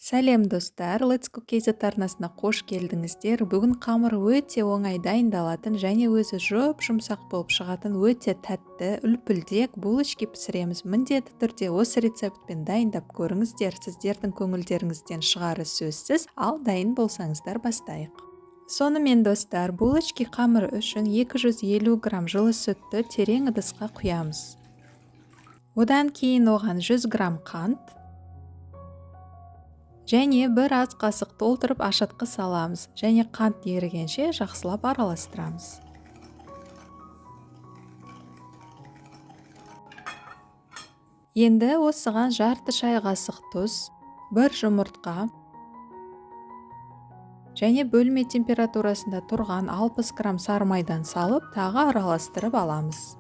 Сәлем, достар! Let's Cook KZ арнасына қош келдіңіздер. Бүгін қамыр өте оңай дайындалатын және өзі жұп-жұмсақ болып шығатын өте тәтті үлпілдек булочки пісіреміз. Міндетті түрде осы рецептпен дайындап көріңіздер. Сіздердің көңілдеріңізден шығары сөзсіз. Ал дайын болсаңыздар, бастайық. Сонымен, достар, булочки қамыры үшін 250 грамм жылы сүтті терең ыдысқа құямыз. Одан кейін оған 100 грамм қант және бір ас қасық толтырып ашытқы саламыз және қант ерігенше жақсылап араластырамыз. Енді осыған жарты шай қасық тұз, бір жұмыртқа және бөлме температурасында тұрған 60 грамм сары майдан салып, тағы араластырып аламыз.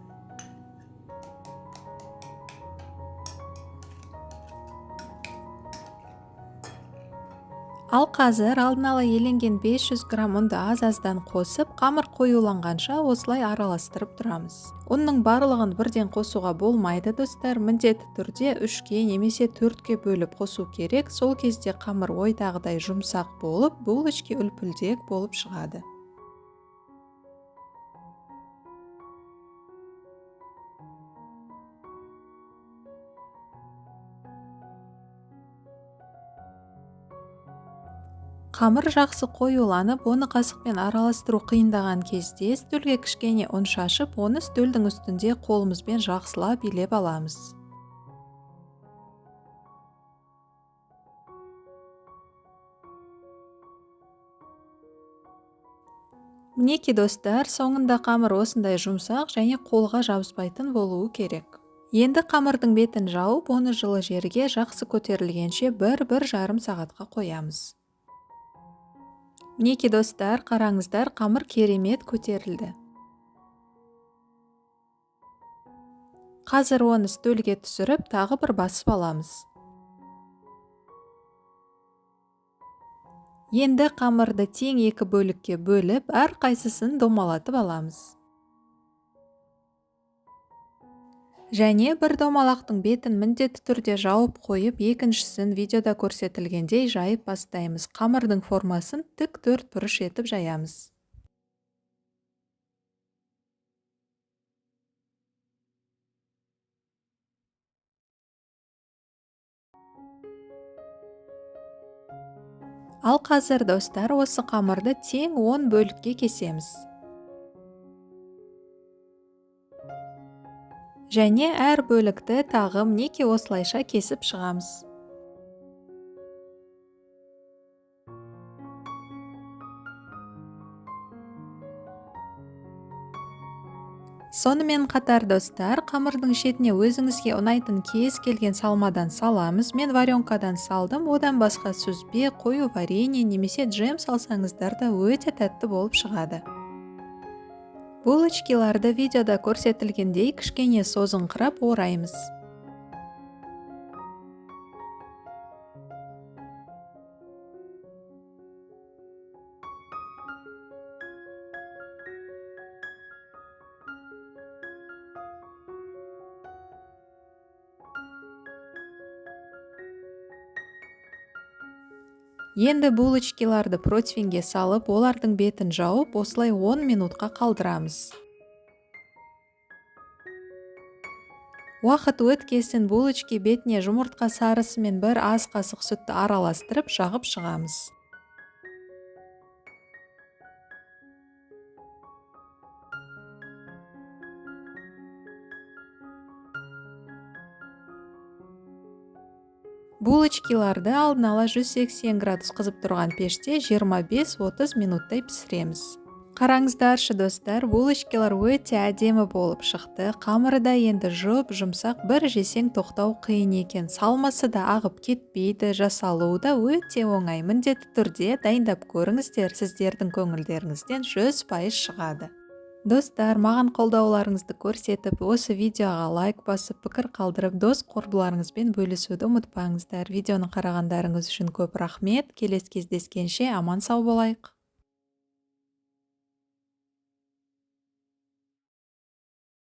Ал қазір алдын ала еленген 500 грамм ұнды аз-аздан қосып, қамыр қоюланғанша осылай араластырып тұрамыз. Ұнның барлығын бірден қосуға болмайды, достар, міндетті түрде 3-ке немесе 4-ке бөліп қосу керек. Сол кезде қамыр ойдағыдай жұмсақ болып, булочки үлпілдек болып шығады. Қамыр жақсы қоюланып, оны қасықпен араластыру қиындаған кезде үстелге кішкене ұн шашып, оны үстелдің үстінде қолымызбен жақсылап илеп аламыз. Мінекей, достар, соңында қамыр осындай жұмсақ және қолға жабыспайтын болуы керек. Енді қамырдың бетін жауып, оны жылы жерге жақсы көтерілгенше бір-бір жарым сағатқа қоямыз. Мінекей, достар, қараңыздар, қамыр керемет көтерілді. Қазір оны үстелге түсіріп, тағы бір басып аламыз. Енді қамырды тең екі бөлікке бөліп, әрқайсысын домалатып аламыз. Және бір домалақтың бетін міндетті түрде жауып қойып, екіншісін видеода көрсетілгендей жайып бастаймыз. Қамырдың формасын тік төрт бұрыш етіп жаямыз. Ал қазір, достар, осы қамырды тең 10 бөлікке кесеміз. Және әр бөлікті тағы мінекей осылайша кесіп шығамыз. Сонымен қатар, достар, қамырдың шетіне өзіңізге ұнайтын кез келген салмадан саламыз. Мен варенкадан салдым, одан басқа сүзбе, қою варенье немесе джем салсаңыздар да өте тәтті болып шығады. Булочкиларды видеода көрсетілгендей кішкене созыңқырап ораймыз. Енді булочкиларды противенге салып, олардың бетін жауып, осылай 10 минутқа қалдырамыз. Уақыт өткесін булочки бетіне жұмыртқа сарысымен бір ас қасық сүтті араластырып, жағып шығамыз. Булочкиларды алдын ала 180 градус қызып тұрған пеште 25-30 минуттай пісіреміз. Қараңыздаршы, достар, булочкилар өте әдемі болып шықты. Қамыры да енді жұп-жұмсақ, бір жесең тоқтау қиын екен. Салмасы да ағып кетпейді, жасалуы да өте оңай. Міндетті түрде дайындап көріңіздер, сіздердің көңілдеріңізден 100% шығады. Достар, маған қолдауларыңызды көрсетіп, осы видеоға лайк басып, пікір қалдырып, дос құрбыларыңызбен бөлісуді ұмытпаңыздар. Видеоны қарағандарыңыз үшін көп рахмет. Келесі кездескенше аман сау болайық.